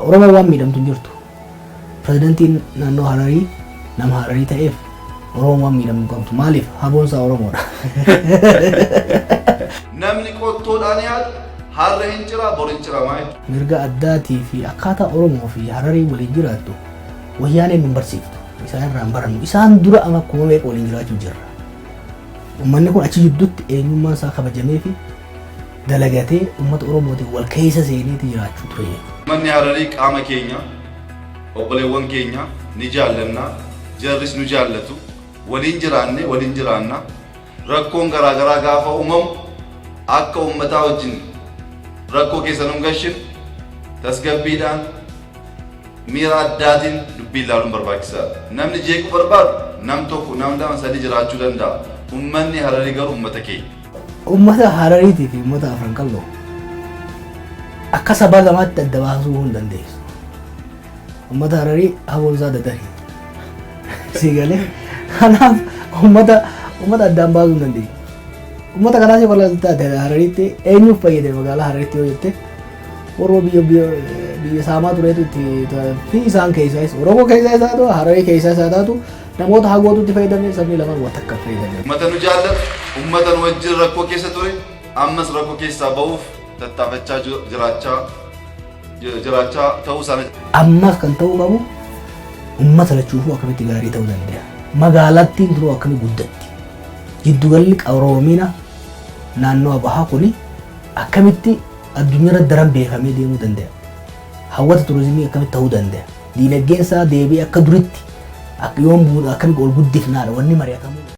Oromoo waan miidhamtu hin jirtu. Pirezidantiin naannoo Hararii nama Hararii ta'eef Oromoon waan miidhamu hin qabdu. Maaliif? Haboon isaa Oromoodha. Namni qottoodhaan yaadu har'a hin ciraa, bor hin ciramaa jechuudha. Mirga addaatii fi akkaataa Oromoo fi Hararii waliin jiraattu Wayyaaneen nun barsiiftu. Isaan irraa hin barannu. Isaan dura ama kuma meeqa waliin jiraachuu jirra. Uummanni kun achi jidduutti eenyummaan isaa kabajamee fi dalagatee uummata Oromootiin wal keessa seeneeti jiraachuu ture jechuudha. Uummanni Hararii qaama keenya, obboleewwan keenya ni jaallanna, jarris nu jaallatu, waliin jiraanne waliin jiraanna. Rakkoon garaa garaa gaafa uumamu akka uummataa wajjin rakkoo keessa nun gashin tasgabbiidhaan miira addaatiin dubbii ilaaluun barbaachisaadha. Namni jeequu barbaadu nam tokko, nam lama, sadi jiraachuu danda'a. Uummanni Hararii garuu uummata keenya. Uummata Harariitii fi uummata Afran Qalloo akka saba lamaatti adda baasuu hin dandeessu. Uummata Hararii haboon isaa dadarii. Sii galee kanaaf uummata addaan baasuu hin dandeessu. Uummata kanaas yoo taate Harariitti eenyuuf fayyade magaalaa Harariitti yoo jette, warra biyya saamaa tureetu itti fi isaan keessaas, Oromoo keessaa isaa taatu, Hararii keessaa isaa taatu, namoota hagootu itti fayyadame. Sabni lamaan waan takka fayyadame. Uummata nu jaallatu, uummata nu wajjin rakkoo keessa ture, ammas rakkoo keessaa ba'uuf tattaafachaa jiraachaa ta'uu isaanii. Ammas kan ta'uu qabu uummata lachuufuu akkamitti gaarii ta'uu danda'a? Magaalattiin turuu akkamitti guddatti? Giddugalli qaroomina naannoo bahaa kuni akkamitti addunyaa daran beekamee deemuu danda'a? Hawwata turizimii akkamitti ta'uu danda'a? Diinagdeen isaa deebi'ee akka duritti yoom akkamitti ol guddifnaadha wanni mari'atamuu.